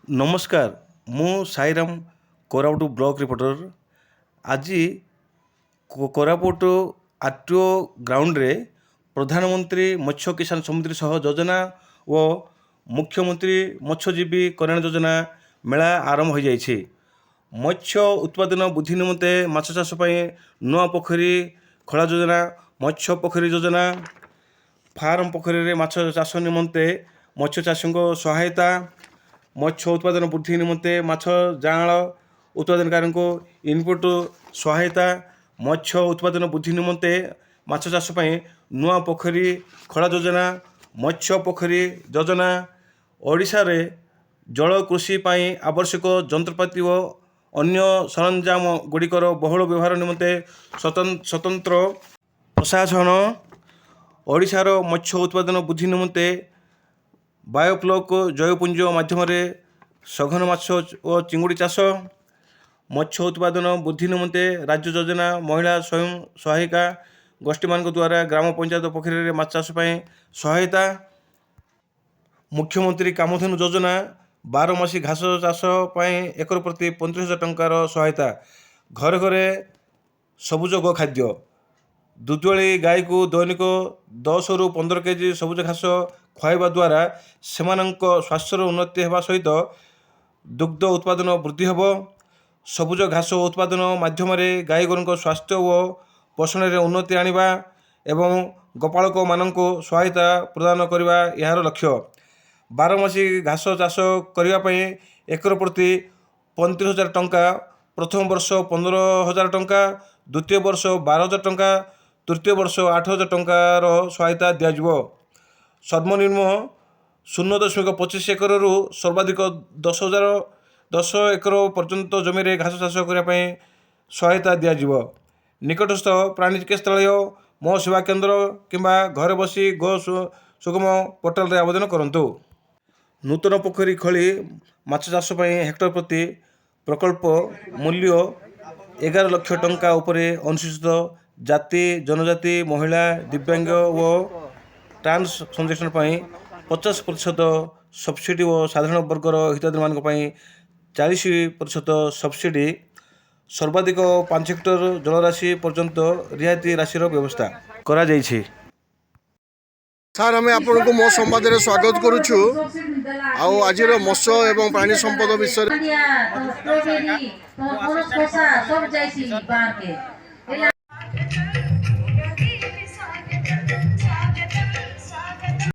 ନମସ୍କାର, ମୁଁ Sai Ram, Koraput block reporter. ଆଜି କୋରାପୁଟ ଆରଟିଓ ଗ୍ରାଉଣ୍ଡରେ ପ୍ରଧାନମନ୍ତ୍ରୀ ମତ୍ସ୍ୟ କିଷାନ ସମୃଦ୍ଧି ସହ ଯୋଜନା ଓ ମୁଖ୍ୟମନ୍ତ୍ରୀ ମତ୍ସ୍ୟଜୀବୀ କଲ୍ୟାଣ ଯୋଜନା ମେଳା ଆରମ୍ଭ ହୋଇଯାଇଛି। ମତ୍ସ୍ୟ ଉତ୍ପାଦନ ବୃଦ୍ଧି ନିମନ୍ତେ ମାଛ ଚାଷ ପାଇଁ ନୂଆ ପୋଖରୀ ଖୋଳା ଯୋଜନା, ମତ୍ସ୍ୟ ପୋଖରୀ ଯୋଜନା, ଫାର୍ମ ପୋଖରୀରେ ମାଛ ଚାଷ ନିମନ୍ତେ ମତ୍ସ୍ୟ ଚାଷୀଙ୍କ ସହାୟତା, ମତ୍ସ୍ୟ ଉତ୍ପାଦନ ବୃଦ୍ଧି ନିମନ୍ତେ ମାଛ ଯାଆଁଳ ଉତ୍ପାଦନକାରୀଙ୍କୁ ଇନପୁଟ ସହାୟତା, ମତ୍ସ୍ୟ ଉତ୍ପାଦନ ବୃଦ୍ଧି ନିମନ୍ତେ ମାଛ ଚାଷ ପାଇଁ ନୂଆ ପୋଖରୀ ଖୋଳା ଯୋଜନା, ମତ୍ସ୍ୟ ପୋଖରୀ ଯୋଜନା, ଓଡ଼ିଶାରେ ଜଳ କୃଷି ପାଇଁ ଆବଶ୍ୟକ ଯନ୍ତ୍ରପାତି ଓ ଅନ୍ୟ ସରଞ୍ଜାମ ଗୁଡ଼ିକର ବହୁଳ ବ୍ୟବହାର ନିମନ୍ତେ ସ୍ୱତନ୍ତ୍ର ପ୍ରୋତ୍ସାହନ, ଓଡ଼ିଶାର ମତ୍ସ୍ୟ ଉତ୍ପାଦନ ବୃଦ୍ଧି ନିମନ୍ତେ ବାୟୋଫ୍ଲୋକ୍ ଜୈବପୁଞ୍ଜ ମାଧ୍ୟମରେ ସଘନ ମାଛ ଓ ଚିଙ୍ଗୁଡ଼ି ଚାଷ, ମତ୍ସ୍ୟ ଉତ୍ପାଦନ ବୃଦ୍ଧି ନିମନ୍ତେ ରାଜ୍ୟ ଯୋଜନା, ମହିଳା ସ୍ୱୟଂ ସହାୟିକା ଗୋଷ୍ଠୀମାନଙ୍କ ଦ୍ୱାରା ଗ୍ରାମ ପଞ୍ଚାୟତ ପୋଖରୀରେ ମାଛ ଚାଷ ପାଇଁ ସହାୟତା, ମୁଖ୍ୟମନ୍ତ୍ରୀ କାମଧେନୁ ଯୋଜନା, ବାରମାସୀ ଘାସ ଚାଷ ପାଇଁ ଏକର ପ୍ରତି 35,000 ଟଙ୍କାର ସହାୟତା, ଘରେ ଘରେ ସବୁଜ ଗୋ ଖାଦ୍ୟ, ଦୁଧୁଆଳି ଗାଈକୁ ଦୈନିକ 10ରୁ 15 କେଜି ସବୁଜ ଘାସ ଖୁଆଇବା ଦ୍ୱାରା ସେମାନଙ୍କ ସ୍ୱାସ୍ଥ୍ୟର ଉନ୍ନତି ହେବା ସହିତ ଦୁଗ୍ଧ ଉତ୍ପାଦନ ବୃଦ୍ଧି ହେବ। ସବୁଜ ଘାସ ଉତ୍ପାଦନ ମାଧ୍ୟମରେ ଗାଈ ଗୋରୁଙ୍କ ସ୍ୱାସ୍ଥ୍ୟ ଓ ପୋଷଣରେ ଉନ୍ନତି ଆଣିବା ଏବଂ ଗୋପାଳକମାନଙ୍କୁ ସହାୟତା ପ୍ରଦାନ କରିବା ଏହାର ଲକ୍ଷ୍ୟ। ବାରମାସୀ ଘାସ ଚାଷ କରିବା ପାଇଁ ଏକର ପ୍ରତି 35,000 ଟଙ୍କା, ପ୍ରଥମ ବର୍ଷ 15,000 ଟଙ୍କା, ଦ୍ୱିତୀୟ ବର୍ଷ 12,000 ଟଙ୍କା, ତୃତୀୟ ବର୍ଷ 8,000 ଟଙ୍କାର ସହାୟତା ଦିଆଯିବ। ସର୍ବନିମ୍ନ 0.25 ଏକରରୁ ସର୍ବାଧିକ 10,010 ଏକର ପର୍ଯ୍ୟନ୍ତ ଜମିରେ ଘାସ ଚାଷ କରିବା ପାଇଁ ସହାୟତା ଦିଆଯିବ। ନିକଟସ୍ଥ ପ୍ରାଣୀ ଚିକିତ୍ସାଳୟ, ମୋ ସେବା କେନ୍ଦ୍ର କିମ୍ବା ଘରେ ବସି ଗୋ ସୁଗମ ପୋର୍ଟାଲରେ ଆବେଦନ କରନ୍ତୁ। ନୂତନ ପୋଖରୀ ଖୋଳି ମାଛ ଚାଷ ପାଇଁ ହେକ୍ଟର ପ୍ରତି ପ୍ରକଳ୍ପ ମୂଲ୍ୟ 11 ଲକ୍ଷ ଟଙ୍କା ଉପରେ ଅନୁସୂଚିତ ଜାତି, ଜନଜାତି, ମହିଳା, ଦିବ୍ୟାଙ୍ଗ ଓ ଟ୍ରାନ୍ସଜେଣ୍ଡର ପାଇଁ 50% ସବସିଡ଼ି ଓ ସାଧାରଣ ବର୍ଗର ହିତାଧିକାରୀମାନଙ୍କ ପାଇଁ 40% ସବସିଡ଼ି, ସର୍ବାଧିକ 5 ହେକ୍ଟର ଜଳରାଶି ପର୍ଯ୍ୟନ୍ତ ରିହାତି ରାଶିର ବ୍ୟବସ୍ଥା କରାଯାଇଛି। ସାର୍, ଆମେ ଆପଣଙ୍କୁ ମୋ ସମ୍ବାଦରେ ସ୍ୱାଗତ କରୁଛୁ। ଆଉ ଆଜିର ମତ୍ସ୍ୟ ଏବଂ ପ୍ରାଣୀ ସମ୍ପଦ ବିଷୟରେ ଷ୍ଟ୍ରବେରୀ, ତମର ପଣସ ଖସା ସବୁ ଯାଇଛି ବାହାରକେ।